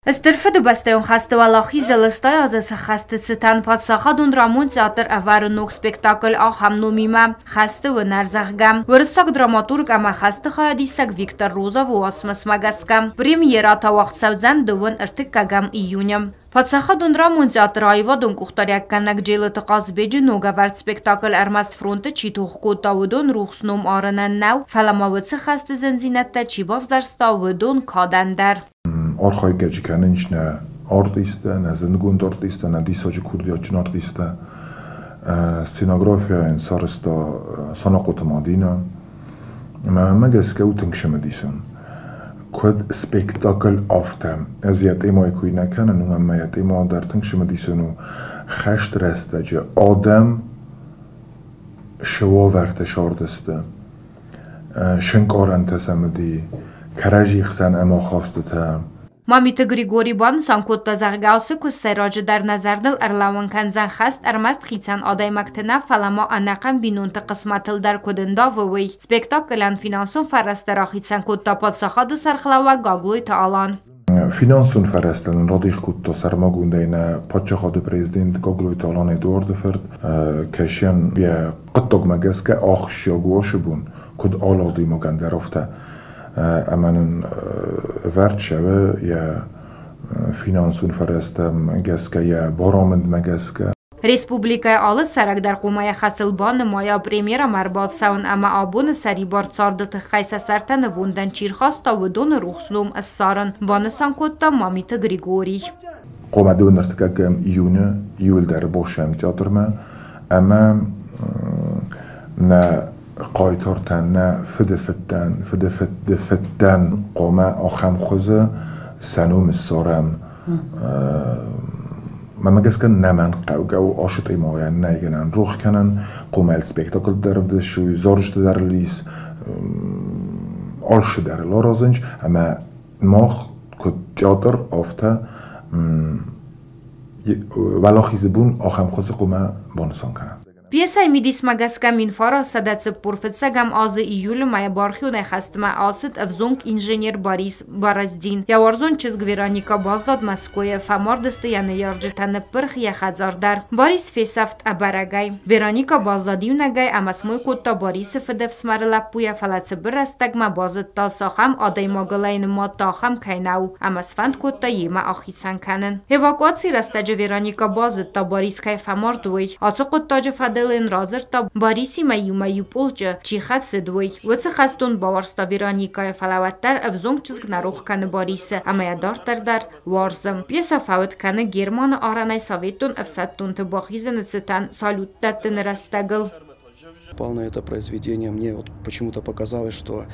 Стыр Фыдыбӕстӕйон хӕсты уӕлахизы 80 азы сӕххӕсты цытӕн Паддзахадон драмон театр ӕвӕры ног спектакль ахӕм номимӕ «Хӕсты уынӕр», зӕгъгӕ. Уырыссаг драматург ӕмӕ хӕсты хайадисӕг Виктор Розовы уацмысмӕ гӕсгӕ. Премьерӕ та уагъд цӕудзӕн 2 июны. Паддзахадон драмон театры аивадон къухдариуӕггӕнӕг Джелыты Хъазбеджы ногӕвӕрд спектакль ӕрмӕст фронты чи тох кодта, уыдон рухс ном арынӕн нӕу, фӕлӕ ма уыцы хӕсты зындзинӕдтӕ чи бавзӕрста, уыдон кадӕн дӕр. Архайгӕ чи кӕнынц нӕ артисттӕ, нӕ зындгонд артисттӕ, нӕ диссаджы курдиатджын артисттӕ. Сценографияйӕн сарӕзта Санахъоты Мадинӕ. Мӕнмӕ гӕсгӕ у тынг цымыдисон. Куыд спектакль, афтӕ. Ӕз йӕ темӕйы кой нӕ кӕнын, уымӕн ӕмӕ йӕ темӕ дӕр тынг цымыдисон у. Хӕсты рӕстӕджы адӕм цы уавӕрты сардысты, цы нкъарӕнтӕ сӕм уыди, кӕрӕдзи хсӕн ӕмахастытӕ. Мамиты Григорий банысан кодта, зӕгъгӕ, ацы куыст сӕйраджыдӕр нӕ зӕрдыл ӕрлӕууын кӕндзӕн хӕст ӕрмӕст хицӕн адӕймӕгты нӕ, фӕлӕ ма ӕнӕхъӕн бинонты хъысмӕтыл дӕр куыд ӕндавы, уый. Спектаклӕн финансон фӕрӕзтӕ рахицӕн кодта паддзахады сӕргълӕууӕг Гаглойты Алан. Финансон фӕрӕзтӕ нын радих кодта сӕрмагондӕй нӕ паддзахады президент Гаглойты Алан Эдуарды фырт. Кӕсӕн йӕ хъуыддагмӕ гӕсгӕ ахсджиаг у ацы бон, куыд алы адӕймагӕн дӕр, афтӕ. Ӕмӕ нын ӕвӕрд цӕуы йӕ финансон фӕрӕзтӕм гӕсгӕ, йӕ барамындмӕ гӕсгӕ. Республикӕйы алы цӕрӕг дӕр хъуамӕ йӕ хӕсыл банымайа премьерӕмӕ ӕрбацӕуын ӕмӕ абоны сӕрибар царды тыххӕй сӕ сӕртӕ нывондӕн чи рхаста, уыдоны рухс ном ссарын, банысан кодта Мамиты Григорий. Хъуамӕ 2 июны иуылдӕр босӕм театрмӕ ӕмӕ нӕ хъайтартӕн, нӕ фыдыфыдтӕн, фыдыфыдты фыдтӕн хъуамӕ ахӕм хуызы сӕ ном ссарӕм. Мӕнмӕ гӕсгӕ нӕмӕнгхъӕугӕ у ацы темӕйӕн нӕй гӕнӕн рох кӕнӕн, хъуамӕ спектакль дӕр ӕвдисой, зарджыты дӕр ис, алцы дӕр ыл аразынц, ӕмӕ мах куыд театр, афтӕ уӕлахизы бон ахӕм хуызы хъуамӕ банысан кӕнӕм. Пьесӕйы мидисмӕ гӕсгӕ 1945 азы июлы мӕйы бархионӕй хӕстмӕ ацыд ӕвзонг инженер Борис Бороздин. Йӕ уарзон чызг Вероника баззад Мӕскуыйы, фӕмард сты йӕ ныййарджытӕ, ныппырх йӕ хӕдзар дӕр. Борис фесӕфт ӕбӕрӕгӕй. Вероника баззад иунӕгӕй ӕмӕ смой кодта Борисы фыдӕфсымӕры лӕппуйӕ, фӕлӕ цыбыр рӕстӕгмӕ базыдта, цахӕм адӕймагыл ӕй нымадта, ахӕм кӕй нӕу, ӕмӕ сфӕнд кодта йемӕ ахицӕн кӕнын. Эвакуацийы рӕстӕджы Вероника базыдта, Борис кӕй фӕмард, уый. Ацы хъуыддаджы фӕдыл ын радзырдта, Борисимӕ иумӕ иу полчъы чи хӕцыд, уый. Уыцы хӕстон бауарзта Вероникӕйы, фӕлӕ уӕддӕр ӕвзонг чызг нӕ рох кӕны Борисы ӕмӕ йӕ дарддӕр дӕр уарзы. Пьесӕ фӕуд кӕны Германы арӕнӕй советон ӕфсӕддонты бахизыны цытӕн салют дӕттыны рӕстӕгыл. Попал на это произведение, мне вот почему-то показалось, что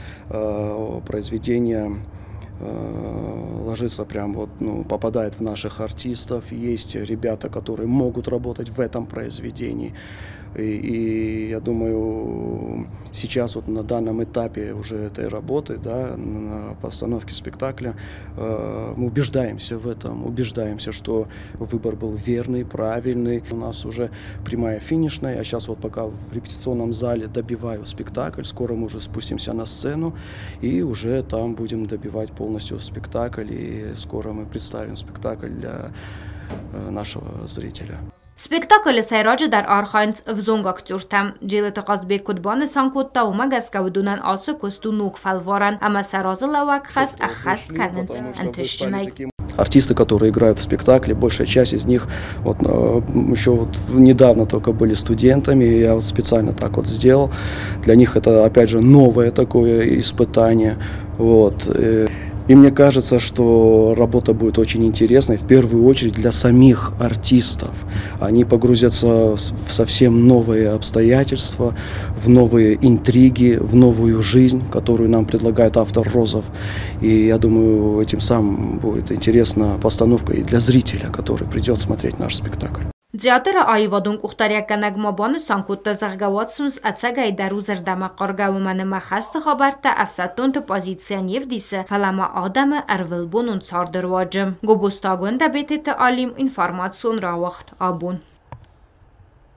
произведение ложится прям вот, ну, попадает в наших артистов. Есть ребята, которые могут работать в этом произведении. И я думаю, сейчас вот на данном этапе уже этой работы, да, на постановке спектакля, мы убеждаемся в этом, убеждаемся, что выбор был верный, правильный. У нас уже прямая финишная, я сейчас вот пока в репетиционном зале добиваю спектакль, скоро мы уже спустимся на сцену и уже там будем добивать полностью спектакль, и скоро мы представим спектакль для нашего зрителя. Спектаклы сӕйраджыдӕр архайынц ӕвзонг актертӕ. Джелыты Хъазбег куыд банысан кодта, уымӕ гӕсгӕ уыдонӕн ацы куыст у ног фӕлварӕн ӕмӕ сӕ разылӕууӕг хӕс ӕххӕст кӕнынц ӕнтыстджынӕй. Артисты, которые играют в спектакле, большая часть из них вот, еще вот недавно только были студентами, и я вот специально так вот сделал. Для них это, опять же, новое такое испытание. Вот. И мне кажется, что работа будет очень интересной, в первую очередь для самих артистов. Они погрузятся в совсем новые обстоятельства, в новые интриги, в новую жизнь, которую нам предлагает автор Розов. И я думаю, этим самым будет интересна постановка и для зрителя, который придет смотреть наш спектакль. Театры аивадон къухдариуӕггӕнӕг ма банысан кодта, зӕгъгӕ, уацмыс ӕцӕгӕй дӕр у зӕрдӕмӕхъаргӕ, уымӕн ӕмӕ хӕсты хабӕрттӕ ӕфсӕддонты позицийӕ не вдисы, фӕлӕ ма адӕмы ӕрвылбонон царды руаджы. Гобозты Агуындӕ, Бететы Алим, информацион рауагъд «Абон».